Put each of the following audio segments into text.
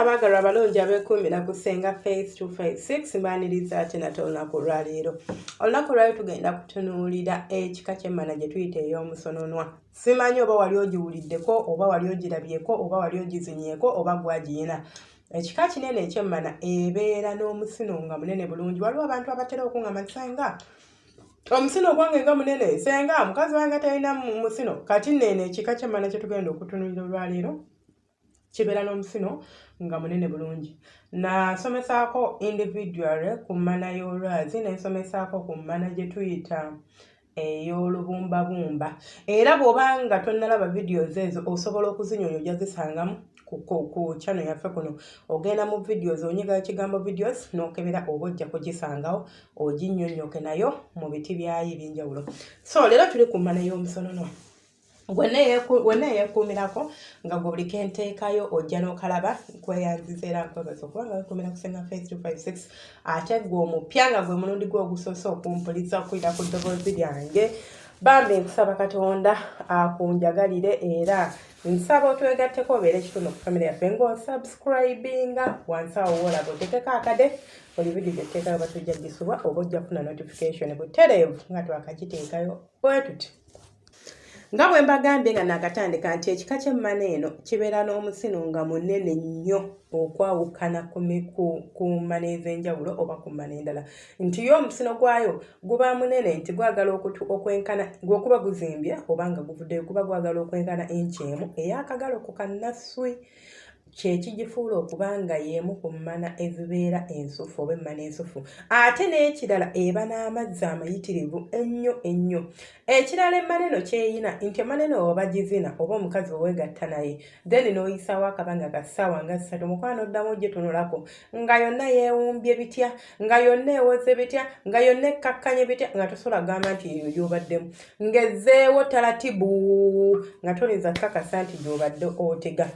Abaagalwa abalungi abeekuumira ku Ssenga Faith 256, mbaaniriza ate nate olunaku olwaleero. Olunaku olwaleero tugenda kutunuulira ekika ky'emmana gye tuyita ey'omusononwa. Simanyi oba wali ogiwuliddeko, oba wali ogirabyeko, oba wali ogizinyeeko, oba gwagiyina. Ekika kinene eky'emmana ebeera n'omusino nga munene bulungi. Waliwo abantu abatera okungamba nti, "Senga, omusino ogwange nga munene. Senga, mukazi wange talina musino." Kati nneeno ekika ky'emmana kye tugenda okutunuulira olwaleero kibeera n'omusino nga munene bulungi. Nasomesaako individually ku mmana y'olwazi, nensomesaako ku mmana gye tuyita ey'olubumbabumba. Era bw'oba nga tonnalaba videos ezo, osobola okuzinyonya, ojja zisangamu ku channel yaffe kuno. Ogenda mu videos, onyiga ekigambo "videos", n'okebera oba ojja kugisangawo, oginnyonnyoke nayo mu biti byayo ebyenjawulo. So leero tuli ku mmana y'omusonono. Wenna eyeekuumirako nga gwe buli kenteekayo ojja n'okalaba, nkweyanziza era nkwebaza okubanga weekuumira ku Senga Face 256. Ate gwe omupya, nga gwe mulundi gwe ogusoose okumpuliza, okuyita ku ddoboozi lyange, bambi nkusaba Katonda akunjagalire, era nsaba otwegatteko obeere ekitundu ku famire yaffe ng'osubscribinga wansi awo woolaba, otekeko akade. Buli vidiyo gyetuteekayo batujja gisubwa oba ojja kufuna notification butereevu nga twakagiteekayo. Bwe tuti nga bwe mbagambye nga naakatandika nti ekika ky'emmana eno kibeera n'omusino nga munene nnyo okwawukana ku mmana ez'enjawulo oba ku mmana endala, nti yo omusino gwayo guba munene, nti gwagala okwenkana gw'okuba guzimbye oba nga guvuddeyo, kuba gwagala okwenkana inchi 1 ey'akagalo ku kannaswi. Kyekigifuula okuba nga y'emu ku mmana ezibeera ensufu oba emmana ensufu. Ate n'ekirala, eba n'amazzi amayitirivu ennyo ennyo. Ekirala emmana eno kyeyina nti emmana eno oba gizina oba omukazi oweegatta naye, then n'oyisaawo akabanga ka ssaawa nga 3, mukwano, oddamu ogitunulako nga yonna yeewumbye bitya, nga yonna ewoze bitya, nga yonna ekkakkanye bitya, nga tosobola kugamba nti eyo gy'obaddemu, ng'ezzeewo talatibu, nga tolinza kakasa nti gy'obadde otega.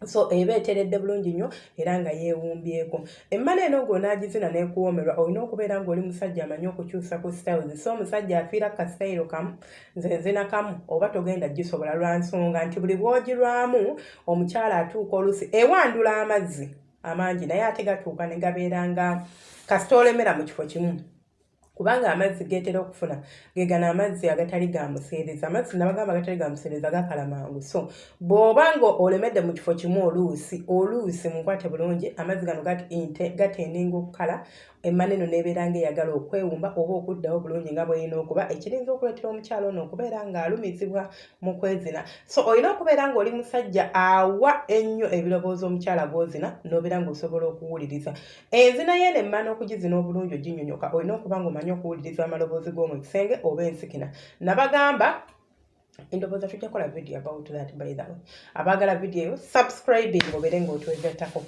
So eba eteredde bulungi nnyo era nga yeewumbyeko. Emmana eno ng'onaagizina n'ekuwoomerwa, olina okubeera ng'oli musajja amanyi okukyusa ku styles. So omusajja afiira ku kasitayiro kamu, nze nzina kamu, oba togenda gisobola, lwa nsonga nti buli bw'ogirwamu omukyala atuuka oluusi ewandula amazzi amangi, naye ate gatuuka ne gabeera nga kasita olemera mu kifo kimu, kubanga amazzi geetera okufuna gegano amazzi agatali ga museereza. Amazzi nabagamba agatali ga museereza gakala mangu. So bw'oba nga olemedde mu kifo kimu, oluusi munkwate bulungi, amazzi gano gatendinga okukala, emmana eno n'ebeera ng'eyagala okwewumba oba okuddawo bulungi nga bw'erina okuba, ekirinza okuleetera omukyala ono okubeera ng'alumizibwa mu kwezina. So olina okubeera ng'oli musajja awa ennyo ebirowoozo omukyala gw'ozina, n'obeera ng'osobola okuwuliriza enzina yeeno. Emmana okugizina obulungi oginyonyoka, olina okuba ng'omanyi okuwuliriza amaloboozi g'omu kisenge oba ensikina. Nabagamba endowooza tujja kukola video about that. By the way, abaagala video eyo, subscribing obeere ng'otwegattako.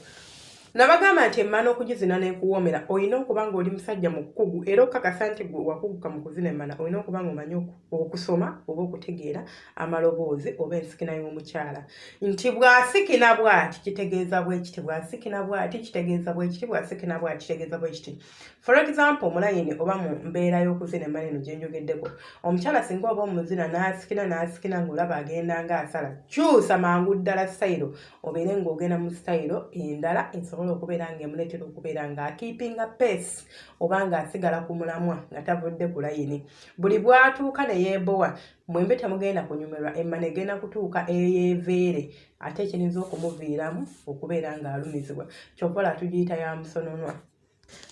Nabagamba nti emmana okugizina n'ekuwoomera, olina okuba ng'oli musajja mukugu, era okukakasa nti gwe wakuguka mu kuzina emmana, olina okuba ng'omanyi okusoma oba okutegeera amaloboozi oba ensikina y'omukyala, nti bw'asikina bw'ati kitegeeza bwe kiti, bw'asikina bw'ati kitegeeza bwe kiti, bw'asikina bw'ati kitegeeza bwe kiti. For example, mulayini oba mu mbeera y'okuzina emmana eno gye njogeddeko, omukyala singa oba omuzina n'asikina n'asikina ng'olaba agenda ng'asala, kyusa mangu ddala sitayiro, obeere ng'ogenda mu sitayiro endala esobola okubeera ng'emuleetera okubeera ng'akeepinga pace oba ng'asigala ku mulamwa nga tavudde ku layini. Buli bw'atuuka ne yeebowa, mwembe temugenda kunyumirwa. Emmana egenda kutuuka eyeeveere, ate ekiyinza okumuviiramu okubeera ng'alumizibwa. Kyova ola tugiyita ya musononwa.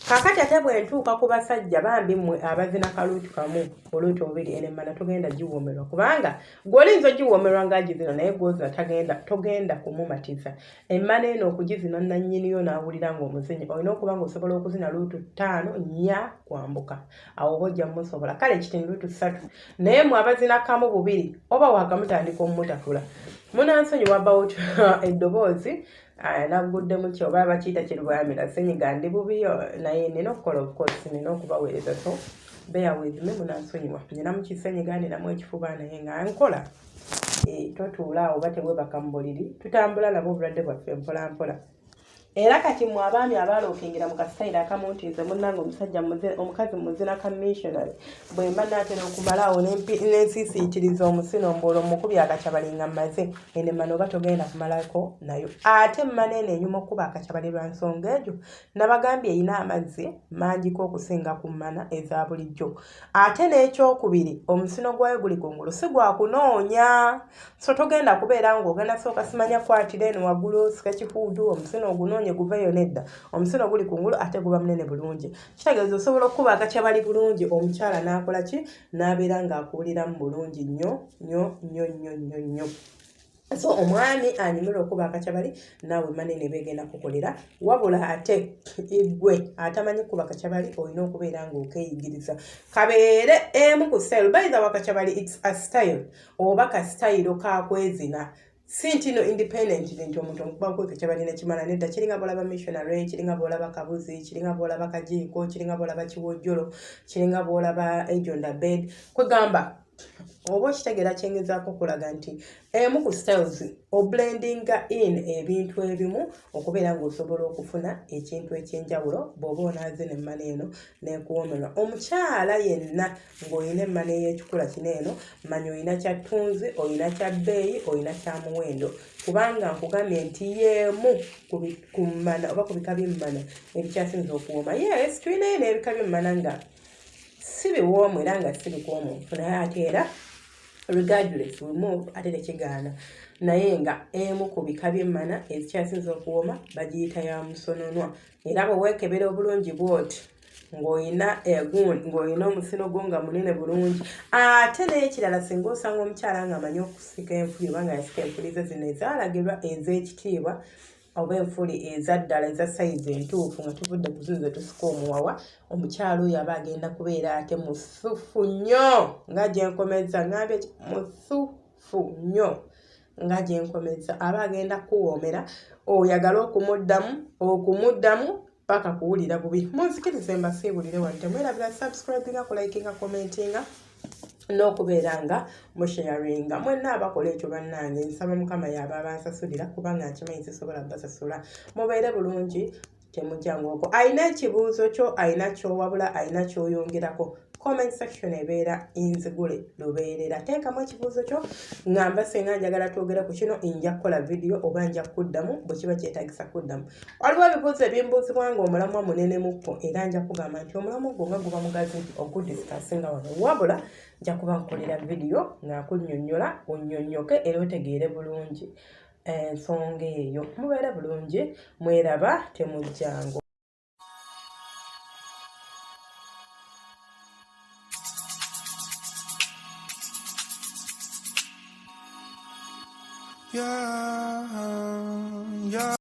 Kaakati ate bwe ntuuka ku basajja, bambi mmwe abazina kaluutu kamu, oluutu obubiri, eno emmana togenda giwoomerwa, kubanga gw'olinza ogiwoomerwa ng'agizina, naye gw'ozina tagenda, togenda kumumatiza. Emmana eno okugizina nannyiniyo n'awulira ng'omuzinyi, olina okuba ng'osobola okuzina luutu ttaano, nnya kwambuka awo, oba ojja mumusobola. Kale kitini luutu 3, naye mwe abazina kamu, bubiri, oba waakamutandika omumutakula, munansonyiwa about eddoboozi nagguddemu ki oba bakiyita kirwamira senyiga, ndi bubi, naye nina okukola, of course nina okubaweereza, so bear with me, munansonyiwa. Ninamu kisenyiga, ninamu ekifuba, naye nga nkola. Totuula awo oba tewebaka mu buliri, tutambula nabo obulwadde bwaffe mpola mpola. Era kati mwe abaami abaalookingira mu kasitayiro akamu nti nze munnange omusajja omukazi muzina ka missionary bwe mba naatera okumalaawo nensiisiikiriza omusino mbu olwo mukubye akakyabali nga mmaze eno emmana oba togenda kumalako nayo. Ate emmana eno enyuma okukuba akakyabali lwa nsonga egyo nabagambye erina amazzi mangiko okusinga ku mmana eza bulijjo. Ate n'ekyokubiri omusino gwayo guli kungulu si gwa kunoonya so togenda kubeera ng'ogenda sooka simanya kwatira eno waggulu osika kihuudu omusino ogunoonye guveeyo nedda omusino guli kungulu ate guba munene bulungi kitegeeza osobola okukuba akakyabali bulungi omukyala n'akola ki n'abeera ng'akuwuliramu bulungi nnyo nnyo nnyo nnyo nnyo nnyo so omwami anyumirwa okuba akakyabali naawe manene begenda kukolera wabula ate igwe atamanyi kuba kakyabali olina okubeera ng'okeyigiriza kabeere emu ku style by the wakakyabali its a style oba ka style kakwezina si nti no independent nti omuntu omukuba kweka kyabali nekimala nedda kiringa bolaba missionary kiringa bolaba kabuzi kiringa bolaba kajiiko kiringa bolaba kiwojjolo kiringa bolaba ejonda bed kwegamba oba okitegeera kyengezaako okulaga nti emu ku styles oblendinga in ebintu ebimu okubeera ng'osobola okufuna ekintu ekyenjawulo bw'oba onaazina emmana eno n'ekuwoomerwa omukyala yenna ng'olina emmana ey'ekikula kino eno manya olina kya ttunzi olina kya bbeeyi olina kya muwendo kubanga nkugambye nti y'emu ku mmana oba ku bika by'emmana ebikyasinze okuwooma yes tulinayo n'ebika by'emmana nga si biwoomu era nga si bikwomuufu naye ate era regardless we move ate tekigaana naye nga emu ku bika by'emmana ezikyasinze okuwooma bagiyita ya musononwa era bwe weekebera obulungi bwoti ng'olina egundi ng'olina omusino gwo nga munene bulungi ate n'ekirala singa osanga omukyala ng'amanyi okusika enfuli oba nga yasika enfuli ze zino ezaalagirwa ez'ekitiibwa oba enfuli ezaddala eza sayizi entuufu nga tuvudde ku zino zetusika omuwawa omukyala oyo aba agenda kubeera ate musufu nnyo nga gyenkomezza ngambye musufu nnyo nga gyenkomezza aba agenda kuwoomera oyagala okumuddamu okumuddamu paka kuwulira bubi munzikirize mbasiibulire wano temwerabira subscribinga kulikinga commentinga n'okubeera nga musharinga mwenna abakola ekyo bannange nsaba mukama yaaba abansasulira kubanga nkimanyi sisobola basasula mubeere bulungi temujjanga okwo alina ekibuuzo kyo alina kyowabula alina kyoyongerako comment section ebeera nzigule lubeerera teekamu ekibuuzo kyo ngamba singa njagala twogere ku kino nja kukola vidiyo oba nja kuddamu bwe kiba kyetagisa kuddamu waliwo ebibuuzo ebimbuuzibwa nga omulamwa munene mukko era nja kugamba nti omulamwa ogwo nga guba mugazi ogudisikasinga wano wabula nja kuba nkukolera vidiyo nga nkunnyonnyola onnyonnyoke era otegeere bulungi ensonga eyo mubeere bulungi mweraba temujjango Yeah, yeah.